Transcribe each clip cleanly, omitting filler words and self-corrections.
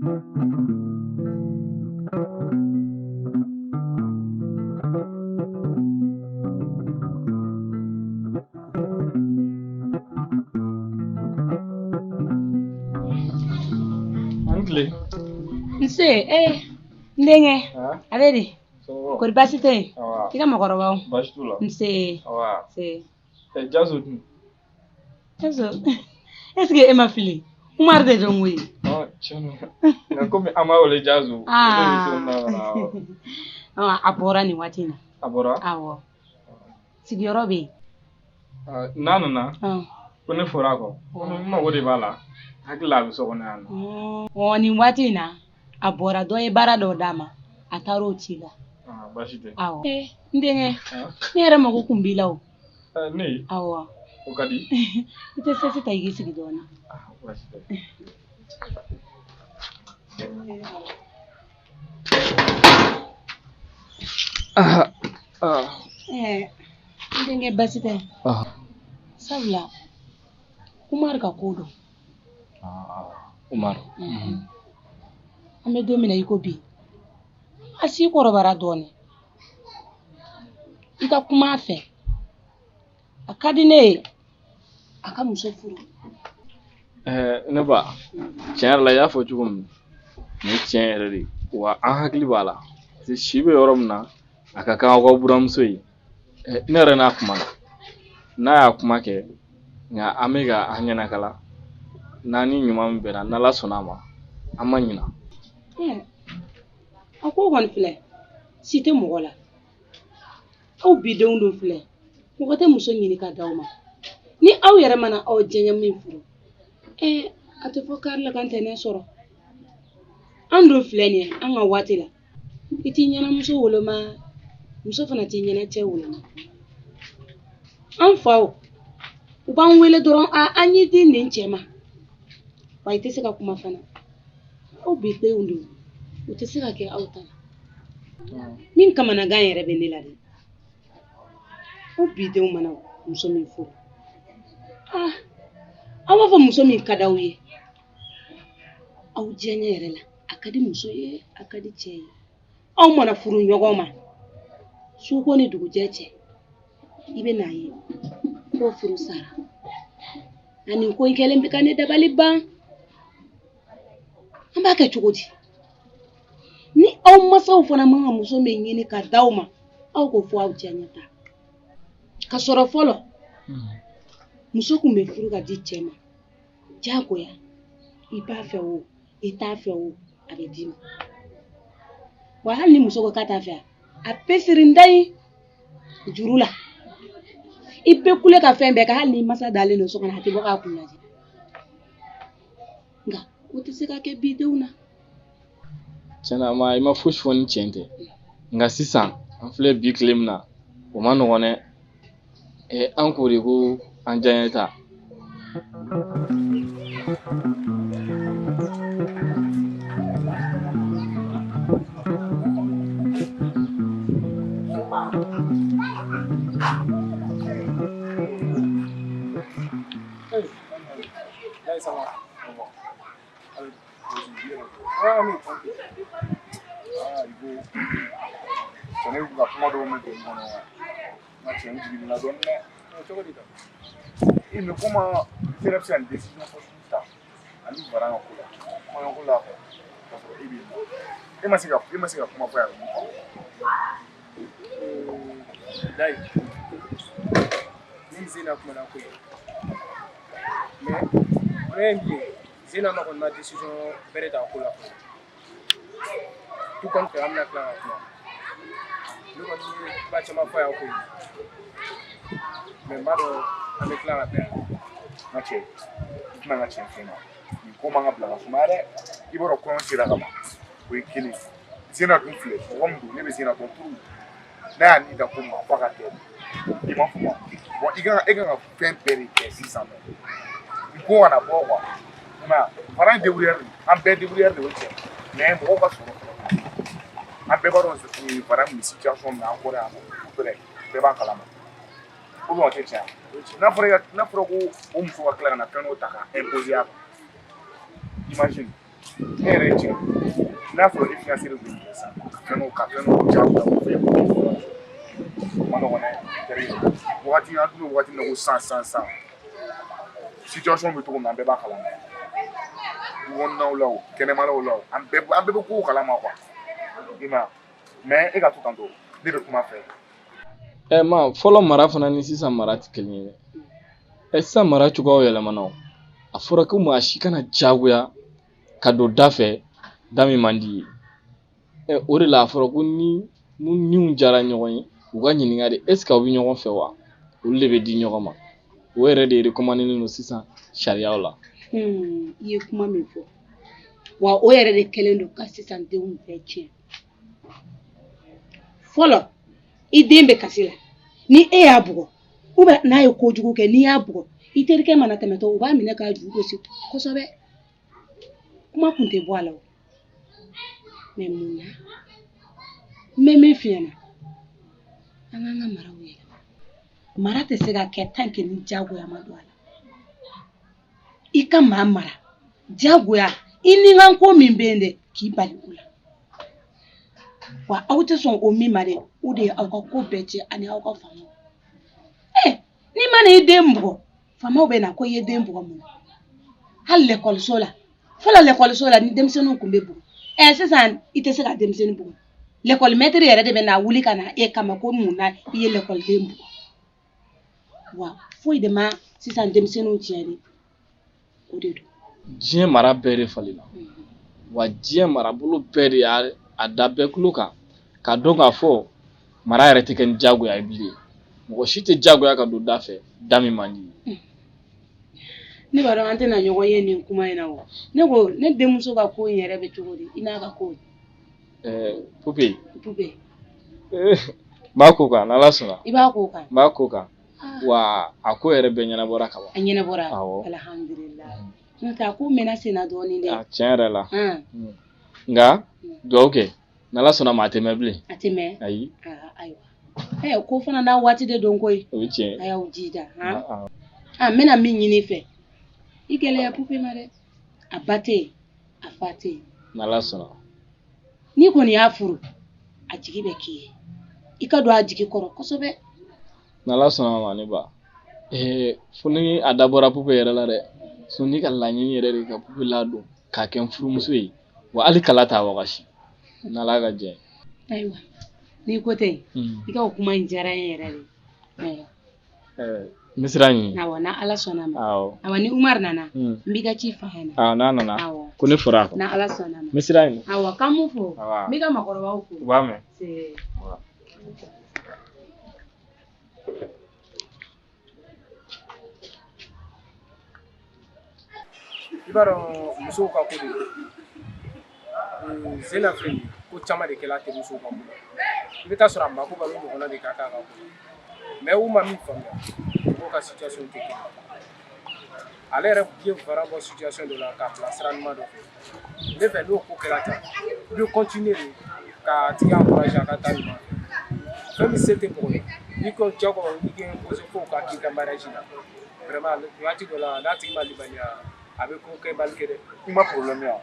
An tile. Nse ee n denkɛ, a bɛ di? Kɔri baasi tɛ yen? I ka mɔgɔkɔrɔbaw? Baasi t'u la. Nse. Nse. Jaso dun? Jaso, est ce que e ma fili? Umaru de don koyi. Nka komi an b'a wele Jaso. A bɔra nin waati in na. A bɔra? Awɔ. Sigiyɔrɔ bɛ yen. N'a nana, ko ne fɔra a kɔ, komi n mago de b'a la, hakili la a bɛ so kɔnɔ yan nɔ. Nin waati in na, a bɔra, dɔ ye baara dɔ d'a ma, a taara o ci la. Baasi tɛ. Awɔ. N denkɛ, ne yɛrɛ mago kun b'i la o. Ne? Awɔ. O ka di. I tɛ sɛsi ta i k'i sigi dɔɔnin. Baasi tɛ. N denkɛ, baasi tɛ? Sabula Umaru ka ko don. Umaru. An bɛ don min na i ko bi, a si kɔrɔbayara dɔɔnin. I ka kuma a fɛ. A ka di ne ye a ka muso furu. Ne ba, tiɲɛ yɛrɛ la, i y'a fɔ cogo min, nin ye tiɲɛ yɛrɛ de ye, wa an hakili b'a la, parce que si bɛ yɔrɔ min na, a ka kan aw ka buramuso ye. Ne yɛrɛ n'a kumana, n'a y'a kuma kɛ, nka an bɛ ka an ɲɛnakala n'a ni ɲuman min bɛnna, n'Ala sɔnna a ma, an ma ɲina. A ko kɔni filɛ, si tɛ mɔgɔ la. Aw bi denw dun filɛ, mɔgɔ tɛ muso ɲini ka d'aw ma. Ni aw yɛrɛ mana aw diyaɲɛ min furu, a tɛ fɔ kari la ka ntɛnɛn sɔrɔ. An dun filɛ nin ye, an ka waati la, i t'i ɲɛnamuso woloma, muso fana t'i ɲɛna cɛ woloma. An faw, u b'an wele dɔrɔn, a an y'i di nin cɛ ma, wa i tɛ se ka kuma fana. Aw bi denw dun, u tɛ se ka kɛ aw ta la. Min kamanagan yɛrɛ bɛ ne la dɛ, aw bi denw mana muso min furu, aw b'a fɔ muso min ka d'aw ye, aw diyaɲɛ yɛrɛ la, a ka di muso ye, a ka di cɛ ye. Aw mana furu ɲɔgɔn ma, suko ni dugujɛ cɛ, i bɛ n'a ye ko furu sara. Nka nin ko in kɛlen bɛ ka ne dabali ban. An b'a kɛ cogo di? Ni aw masaw fana man ka muso min ɲini ka d'aw ma, aw k'o fɔ aw diyaɲɛ ta. Ka sɔrɔ fɔlɔ, muso kun bɛ furu ka di cɛ ma diyagoya, i b'a fɛ o, i t'a fɛ o, a bɛ d'i ma. Wa hali ni muso ko k'a t'a fɛ, a bɛ siri n da in juru la. I bɛ kule ka fɛn bɛɛ kɛ, hali ni masa dalen don so kɔnɔ, a tɛ bɔ k'a kun lajɛ. Nka o tɛ se ka kɛ bi denw na. Tiɲɛna ma, i ma fosi fɔ ni tiɲɛ tɛ. Nka sisan an filɛ bi tile min na, o ma nɔgɔn dɛ. An ko de ko an diyaɲɛ ta. Ne ka kuma dɔw mɛn dugu kɔnɔ, n ka cɛ, n jigin la dɔɔnin dɛ. E mais comment i yɛrɛ bɛ se ka nin décision sugu ta ani Baran ka ko la, kɔɲɔko la quoi, k'a sɔrɔ e bɛ yen nɔ? E ma se ka kuma fɔ yan mun fɔ? Dayi, ni Zena kumana ko ye, mais problème ye min ye, Zena ma kɔni ma décision bɛrɛ ta ko la fɔlɔ. Tout compte fait, an bɛna tila ka kuma. Ne kɔni ye kuma caman fɔ yan ko ye, mais n b'a dɔn an bɛ tila ka bɛn. N ka cɛ, i tɛna n ka tiɲɛ f'i ma, nin ko man ka bila ka sumaya dɛ. I b'a dɔn kɔɲɔ sera ka ban, o ye kelen. Zena dun filɛ, mɔgɔ min don, ne bɛ Zena dɔn turu, n'a y'a ni da ko ma f'a ka kɛ, i m'a faamu? Bon, i kan e kan ka fɛn bɛɛ de kɛ sisan nɔ, nin ko kana bɔ quoi. I m'a ye, Baran ye débrouillard de ye, an bɛɛ débrouillard de ye, o cɛ, mais mɔgɔw ka sɔrɔ fana, an bɛɛ b'a dɔn Baran bɛ situation min na, an kɔrɔ yan nɔ, bɛɛ bɛɛ b'a kalama, ou bien o tɛ tiɲɛ ye? N'a fɔra ko o muso ka tila ka na fɛn dɔw ta k'a imposer a kan, imagine. E yɛrɛ ye cɛ n'a sɔrɔ e fiancé de tun sisan ka fɛn dɔ diyagoya ko f'e k'o kɛ o ma nɔgɔn dɛ teri wagati an tun bɛ wagati min na ko sisan sisan sisan situation bɛ cogo min na an bɛɛ b'a kalama du kɔnɔnaw la o kɛnɛmanaw la o an bɛɛ bɛ kow kalama quoi i ma mais e ka to tantɔ ne bɛ kuma fɛ. Ɛ ma fɔlɔ mara fana ni sisan mara tɛ kelen ye dɛ. Ɛ sisan mara cogoyaw yɛlɛmana o. A fɔra ko maa si kana diyagoya ka don da fɛ da min man di ye. Ɛ o de la a fɔra ko ni minnu diyara ɲɔgɔn ye u ka ɲininka de est ce que aw bɛ ɲɔgɔn fɛ wa? Olu de bɛ di ɲɔgɔn ma. O yɛrɛ de recommandé don sisan sariyaw la. I ye kuma min fɔ wa o yɛrɛ de kɛlen don ka sisan denw bɛɛ tiɲɛ. Fɔlɔ i den bɛ kasi la ni e y'a bugɔ ou bien n'a ye kojugu kɛ n'i y'a bugɔ i terikɛ mana tɛmɛtɔ u b'a minɛ k'a ju gosi kosɛbɛ kuma kun tɛ bɔ a la o mais mun na n bɛ min f'i ɲɛna an k'an ka maraw yɛlɛma mara tɛ se ka kɛ tant que ni diyagoya ma don a la i ka maa mara diyagoya i ni ka ko min bɛ yen dɛ k'i bali o la wa aw tɛ sɔn o min ma dɛ o de ye aw ka ko bɛɛ tiɲɛ ani aw ka faamaw ɛ n'i ma na i den bugɔ faamaw bɛ na ko i ye den bugɔ mun na hali lɛkɔliso la fɔlɔ lɛkɔliso la ni denmisɛnninw tun bɛ bugɔ ɛ sisan i tɛ se ka denmisɛnnin bugɔ lɛkɔli mɛtiri yɛrɛ de bɛ na wuli ka na e kama ko mun na i ye lɛkɔliden bugɔ wa foyi de ma sisan denmisɛnninw tiɲɛ dɛ o de don. Diɲɛ mara bɛɛ de falenna wa diɲɛ marabolo bɛɛ de y'a a da bɛɛ tulo kan k'a dɔn k'a fɔ mara yɛrɛ tɛ kɛ ni diyagoya ye bilen mɔgɔ si tɛ diyagoya ka don da fɛ da min man di ye. Ne b'a dɔn an tɛna ɲɔgɔn ye nin kuma in na o ne ko ne denmuso ka ko in yɛrɛ bɛ cogo di i n'a ka ko. Pupe. Pupe. N b'a ko kan n'Ala sɔnna. I b'a ko kan. N b'a ko kan wa a ko yɛrɛ bɛɛ ɲɛnabɔra ka ban. A ɲɛnabɔra. Awɔ. Alihamudulila. N'o tɛ a ko mɛnna sen na dɔɔnin dɛ. A tiɲɛ yɛrɛ la. Nka dugawu kɛ n'Ala sɔnna ma a tɛ mɛn bilen. A tɛ mɛn. Ayi. Ayiwa. Ɛ ko fana n'a waati de don koyi. O ye tiɲɛ ye. A y'aw jija han. A n bɛna min ɲini i fɛ i gɛlɛya Pupe ma dɛ a ba tɛ yen a fa tɛ yen. N'Ala sɔnna. N'i kɔni y'a furu a jigi bɛ k'i ye i ka don a jigi kɔrɔ kosɛbɛ. N'Ala sɔnna ma ne ba fo ni a dabɔra Pupe yɛrɛ la dɛ so ne ka laɲini yɛrɛ de ka Pupe ladon k'a kɛ n furumuso ye wa hali kala t'a wagasi n'Ala ka jɛ. Ayiwa n'i ko ten i ka o kuma in diyara n ye yɛrɛ de. N bɛ sira ɲini. Awɔ n'Ala sɔnna ma. Awɔ. Awa ni Umaru nana n b'i ka ci f'a ɲɛna. Awɔ n'a nana. Awɔ. Ko ne fɔra a kɔ. N'Ala sɔnna ma. N bɛ sira ɲini. Awɔ k'an m'u fo. Awɔ. N b'i ka maakɔrɔbaw fo. U b'a mɛn. Se. I b'a dɔn musow ka ko de don Zena filɛ nin ye ko caman de kɛla a terimusow ka ko la i bɛ taa sɔrɔ a mako b'a ɲɔgɔnna de ka k'a ka ko la mais u ma min faamuya mɔgɔw ka situation tɛ kelen ale yɛrɛ ye Varan bɔ situation dɔ la k'a bila sira ɲuman dɔ fɛ ne fɛ n'o ko kɛra tan i bɛ continuer de k'a tigi encourager a ka taa ɲuman fɛ fɛn min se tɛ mɔgɔ ye n'i ko jago i k'i imposer fo k'a k'i ka mariage la vraiment waati dɔ la n'a tigi ma limaniya a bɛ ko kɛbali kɛ dɛ. I ma problème ya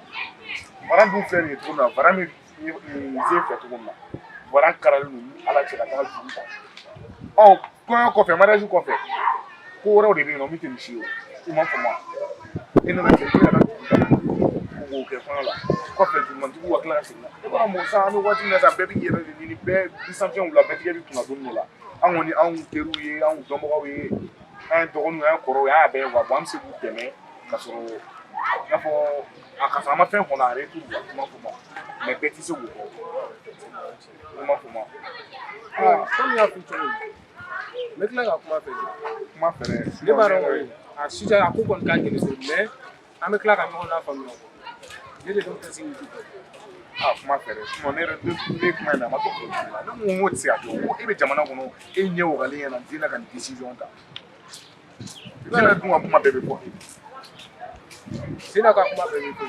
Varan dun filɛ nin ye cogo min na Varan bɛ zen fɛ cogo min na Varan karalen don ni Ala cɛ ka taga juru ta ɔ kɔɲɔ kɔfɛ mariage kɔfɛ ko wɛrɛw de bɛ yen nɔ min tɛ nin si ye o i m'a faamu e nana cɛ e nana juru ta ko k'o kɛ kɔɲɔ la kɔfɛ jurumantigiw ka tila ka segin e b'a dɔn mɔgɔ sisan an bɛ waati min na sisan bɛɛ b'i yɛrɛ de ɲini bɛɛ disanfɛnw la bɛɛ tigɛ bɛ kunna don dɔ la an kɔni anw teriw ye anw dɔnbagaw ye an ye dɔgɔninw ye an ye kɔrɔw ye an y'a bɛɛ ye wa an bɛ se k'u dɛmɛ ka sɔrɔ i n'a fɔ a ka sɔrɔ an ma fɛn kɔnɔ a retour la i m'a faamu mais bɛɛ tɛ se k'o kɛ i m'a faamu. Komi n y'a f'i cogo min n bɛ tila ka kuma fɛ. Kuma fɛ dɛ. Ne b'a dɔn a sujet a ko kɔni ka gɛlɛn dɔɔni mais an bɛ tila ka ɲɔgɔn lafaamuya ne de dɔw tɛ se k'i A kuma fɛ dɛ sinon ne yɛrɛ ne kuma in na a ma tɔ la ne ko n ko tɛ se ka kɛ o ko e bɛ jamana kɔnɔ e ɲɛ wagalen ɲɛna Zena ka nin décision ta Zena dun ka kuma bɛɛ bɛ fɔ. Zena ka kuma bɛɛ bɛ fɔ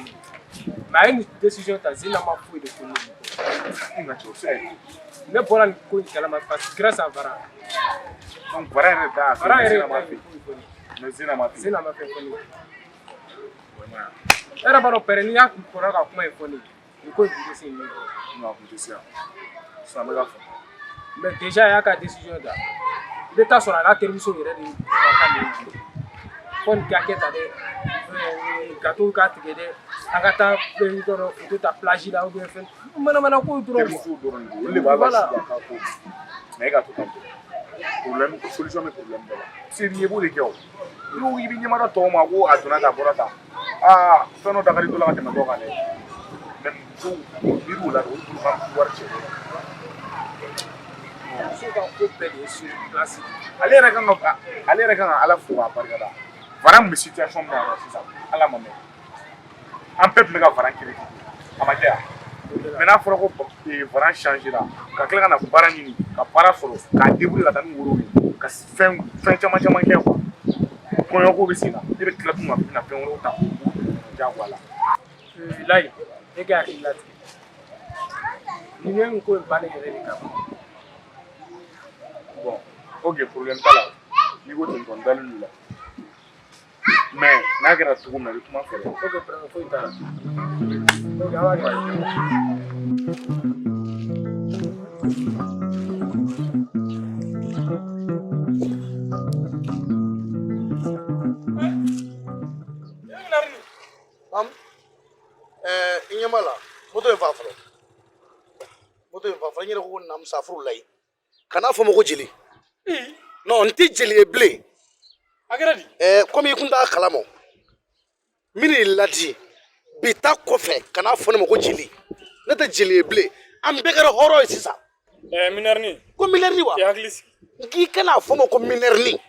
mais a ye nin décision ta Zena ma foyi de fɔ ne ye. Nka cɛ o tɛ se ka kɛ. Ne bɔra nin ko in kalama parce que grâce à Varan. Donc Varan yɛrɛ da Varan yɛrɛ Zena ma fɛ fɛ mais Zena ma fɛ. Zena ma fɛn fɔ ne ye. Vraiment. E yɛrɛ b'a dɔn pɛrɛ n'i y'a kɔrɔ ka kuma in fɔ ne ye, nin ko in tun tɛ se nin ye. Non, a kun tɛ se yan. Sisan n bɛ ka faamu. Mais déjà a y'a ka décision ta. I bɛ taa sɔrɔ a n'a terimuso yɛrɛ de kumakan de ye. Fɔ nin ka kɛ tan dɛ, gâteau ka tigɛ dɛ, an ka taa fɛn dɔ photo ta plage la ou bien fɛn manamana ko dɔrɔn quoi. Terimusow dɔrɔn de don, olu de b'a la sigi a ka ko. Mais e ka to tan tɔ. Problème, solution bɛ problème bɛɛ la. Se b'i ye, i b'o de kɛ o. N'i ko k'i bɛ ɲɛmada tɔw ma ko a donna tan, a bɔra tan. Aa, fɛn dɔ da ka di dɔ la ka tɛmɛ dɔ kan dɛ. Mais musow miiri o la de, olu bolo ka wari cɛ. Musow ka ko bɛɛ de ye sur place. Ale yɛrɛ kan ka Ala fo k'a barikada. Varan bɛ situation min na yan sisan, Ala ma mɛn. An bɛɛ tun bɛ ka Varan critiquer. A ma kɛ yan. Mais n'a fɔra ko Varan changera, ka tila ka na baara ɲini, ka baara sɔrɔ, k'a débrouiller ka taa ni woro ye, ka fɛn fɛn caman caman kɛ quoi. Kɔɲɔko bɛ sen na, e bɛ tila tun ka na fɛn wɛrɛw ta k'o diyagoya la. Layi, e ka hakili latigɛ. Nin ye nin ko in bannen yɛrɛ de kama. Bon, ok, problème t'a la. N'i ko ten tɔ, n dalen don i la. Mais n'a kɛra cogo min na, i bɛ kuma n fɛ dɛ. Ok, problème foyi t'a la. Ok, an b'a kɛ. Am i ɲɛ b'a la, moto in fa fɔlɔ, moto in fa fɔlɔ. N yɛrɛ ko namusa furu la ye, kan'a fɔ n ma ko jeli. Non, n tɛ jeli ye bilen. A kɛra di? Komi i kun t'a kalama, n bɛn'i ladi bi ta kɔfɛ, kan'a fɔ ne ma ko jeli. Ne tɛ jeli ye bilen, an bɛɛ kɛra hɔrɔn ye sisan. Minɛrini. Ko minɛrini wa? I hakili sigi. N k'i kan'a fɔ n ma ko minɛrini,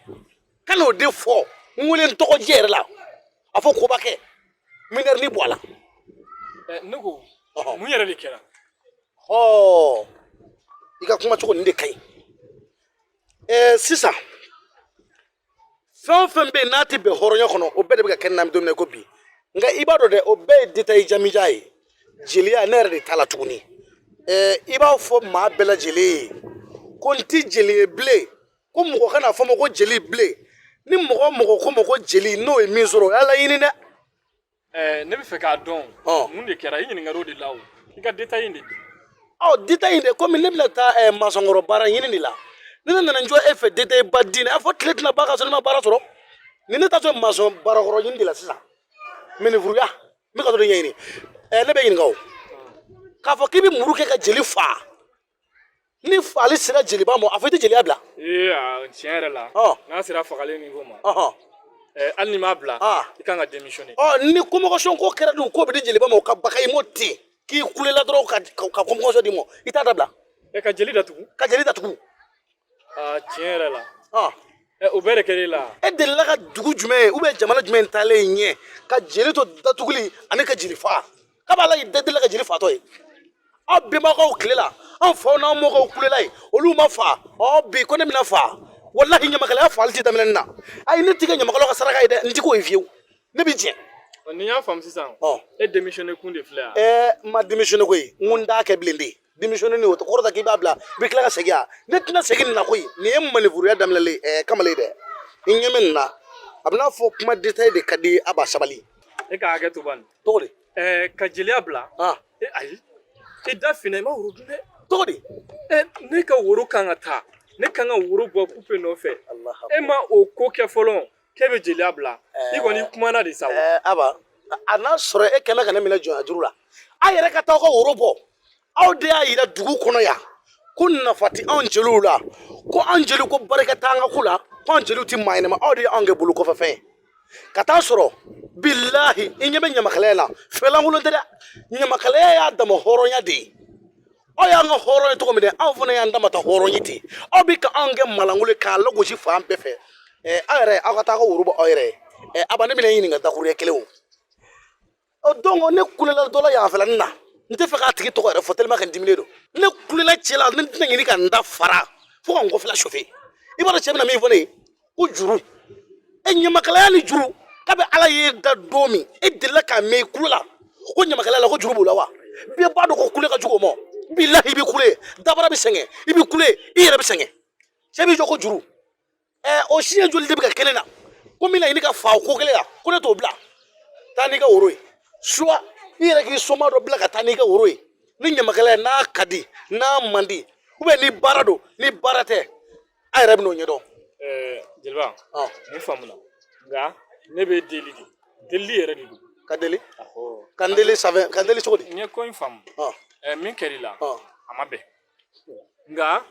kan'o de fɔ n wele n tɔgɔ jɛ yɛrɛ la. A fɔ kobakɛ, minɛrini bɔ a la. Ne ko mun yɛrɛ de kɛra? Ɔ, i ka kuma cogo nin de ka ɲi. Sisan fɛn o fɛn bɛ yen n'a tɛ bɛn hɔrɔnya kɔnɔ, o bɛɛ de bɛ ka kɛ ne na don min na i ko bi. Nka i b'a dɔn dɛ, o bɛɛ ye détail jamija ye. Jeliya ne yɛrɛ de t'a la tuguni. I b'a fɔ maa bɛɛ lajɛlen ye ko n tɛ jeli ye bilen, ko mɔgɔ kana fɔ n ma ko jeli bilen. Ni mɔgɔ o mɔgɔ ko n ma ko jeli, n'o ye min sɔrɔ, o y'a laɲini dɛ. Ne bɛ fɛ k'a dɔn mun de kɛra, i ɲininkara o de la o. I ka détail in de di. Ɔ, détail in de, komi ne bɛna taa masɔnkɔrɔ baara ɲini de la, ni ne nana n jɔ e fɛ détail ba di ne, a fɔ tile tɛna ban ka sɔrɔ ne ma baara sɔrɔ. Ni ne taatɔ masɔn baarakɔrɔ ɲini de la sisan, minifuruya, n bɛ ka t'o de ɲɛɲini. Ne bɛ ɲininka o, k'a fɔ k'i bɛ muru kɛ ka jeli faa, ni faali sera jeliba ma, a fɔ i tɛ jeliya bila. Ee, tiɲɛ yɛrɛ la, n'a sera fagalen niveau ma, hali n'i m'a bila, i kan ka démissionner. Ɔ, ni convocation ko kɛra dun, k'o bɛ di jeliba ma, o ka baga i m'o ten k'i kulela dɔrɔn ka convocation d'i ma, i t'a dabila. Ka jeli datugu. Ka jeli datugu. Aa, tiɲɛ yɛrɛ la. O bɛɛ de kɛra e la. E delila ka dugu jumɛn ye ou bien jamana jumɛn taalen ɲɛ ka jeli to datuguli ani ka jeli faa? K'a b'a la, i delila ka jeli faatɔ ye aw bɛnbakɛw tile la, an faw n'an mɔkɛw kulela ye, olu ma fa. Ɔ, bi ko ne bɛna fa, walahi ɲamakalaya faali tɛ daminɛ nin na. Ayi, ne tɛ kɛ ɲamakalaw ka saraka ye dɛ, n tɛ k'o ye fiyewu, ne bɛ jɛn. Ni n y'a faamu sisan, e démissionné kun de filɛ yan. N ma démissionné koyi, n ko n t'a kɛ bilen de. Démissionné ni o kɔrɔ tɛ k'i b'a bila, i bɛ tila ka segin yan. Ne tɛna segin nin na koyi, nin ye manifuruya daminɛlen. Kamalen dɛ, i ɲɛ bɛ nin na, a bɛ n'a fɔ kuma détail de ka di a b'a sabali. E ka hakɛ to bani. Cogo di? Ka jeliya bila. Ayi, i da finna, i ma woro dun dɛ. Cogo di? Ne ka woro kan ka taa, ne kan ka woro bɔ kupe nɔfɛ. E ma o ko kɛ fɔlɔ, k'e bɛ jeliya bila. I kɔni kumana de sa. Aba, a n'a sɔrɔ e kɛmɛ ka ne minɛ jɔnya juru la, a yɛrɛ ka taa aw ka woro bɔ. Aw de y'a yira dugu kɔnɔ yan ko nafa tɛ anw jeliw la, ko anw jeliw ko barika t'an ka ko la, ko anw jeliw tɛ maa ɲɛnama. Aw de ye anw kɛ bolo kɔfɛ fɛn ye. Ka taa sɔrɔ bilahi i ɲɛ bɛ ɲamakalaya la, fɛn lankolon tɛ dɛ. Ɲamakalaya y'a dama hɔrɔnya de ye. Aw y'an ka hɔrɔn ye cogo min dɛ, anw fana y'an dama ta hɔrɔn ye ten. Aw bɛ ka anw kɛ malankolon k'a lagosi fan bɛɛ fɛ. Aw yɛrɛ, aw ka taa aw ka woro bɔ aw yɛrɛ ye. Aba, ne bɛna e ɲininka dakuruɲɛ kelen o. Ɔ, donc ne kulela dɔ la yan fɛla na, n tɛ fɛ k'a tigi tɔgɔ yɛrɛ fɔ tellement que n diminen don. Ne kulela cɛ la, ne tɛna ɲini ka n da fara fo ka n kɔfɛla chauffer. I b'a dɔn cɛ bɛna min fɔ ne ye ko juru. E, ɲamakalaya ni juru, kabi Ala ye da don min, e delila k'a mɛn i kulo la ko ɲamakalaya la ko juru b'o la wa? Bɛɛ b'a dɔn ko kule ka jugu o ma. Bilahi, i bɛ kule, dabara bɛ sɛgɛn, i bɛ kule, i yɛrɛ bɛ sɛgɛn. Cɛ b'i jɔ ko juru. O siɲɛ joli de bɛ ka kɛ ne na ko n bɛna ɲini ka fa o ko kelen la, ko ne t'o bila. Taa n'i ka woro ye. Soit i yɛrɛ k'i soma dɔ bila ka taa n'i ka woro ye, ni ɲamakalaya n'a ka di n'a man di, ou bien ni baara don ni baara tɛ, a yɛrɛ bɛn'o ɲɛdɔn. Jeliba, nin faamuna, nka ne bɛ deli de, delili yɛrɛ de don. Ka deli, ka n deli safɛ, ka n deli cogo di? N ye ko in faamu. Min kɛr'i la, a ma bɛn, nka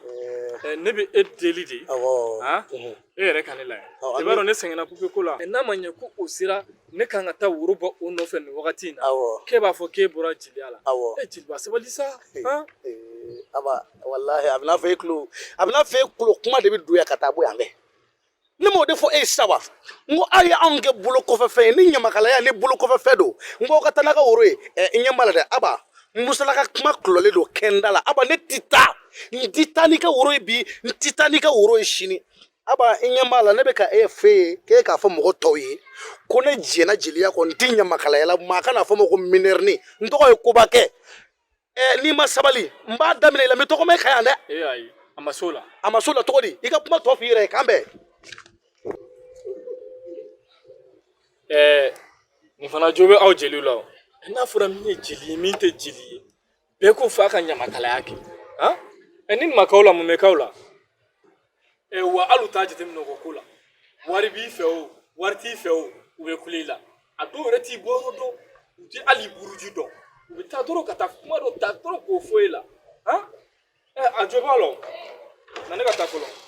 ne bɛ e deli de, e yɛrɛ ka ne lajɛ. I b'a dɔn ne sɛgɛnna pupe ko la. N'a ma ɲɛ ko o sera ne kan ka taa woro bɔ o nɔfɛ nin wagati in na, k'e b'a fɔ k'e bɔra jeliya la. E jeliba, sabali sa. Aba, walahi, a bɛna fɔ e tulo, a bɛna fɔ e tulo kuma de bɛ don yan ka taa bɔ yan fɛ. Ne m'o de fɔ e ye sisan wa? N ko aw ye anw kɛ bolo kɔfɛfɛn ye. Ni ɲamakalaya ni bolo kɔfɛfɛn don, n ko aw ka taa n'a ka woro ye. Ɛ, n ɲɛ b'a la dɛ. Aba, musalaka kuma kulɔlen don kɛnda la. Aba, ne ti taa, n ti taa n'i ka woro ye bi, n ti taa n'i ka woro ye sini. Aba, n ɲɛ b'a la, ne bɛ ka e fɛ yen k'e k'a fɔ mɔgɔ tɔw ye ko ne jɛnna jeliya kɔ, n ti ɲamakalaya la. Maa kana fɔ n ma ko minɛrini, n tɔgɔ ye kobakɛ. N'i ma sabali, n b'a daminɛ i la, n bɛ tɔgɔ mɛn ka yan dɛ. Ee ayi, a ma s'o la. A ma s'o la cogo di? I ka kuma tɔ f'i yɛrɛ ye, k'an bɛn. Nin fana jo bɛ aw jeliw la o. N'a fɔra min ye jeli ye, min tɛ jeli ye, bɛɛ ko f'a ka ɲamakalaya kɛ. Han, ni nin ma k'aw la, mun bɛ k'aw la? Wa hali u t'a jateminɛ o ko la. Wari b'i fɛ o, wari t'i fɛ o, u bɛ kule i la. A dɔw yɛrɛ t'i bɔ yɔrɔ dɔn, u tɛ hali buruji dɔn. U bɛ taa dɔrɔn ka taa kuma dɔ ta dɔrɔn k'o fɔ e la. Han, a jo b'a la o. Na ne ka taa fɔlɔ.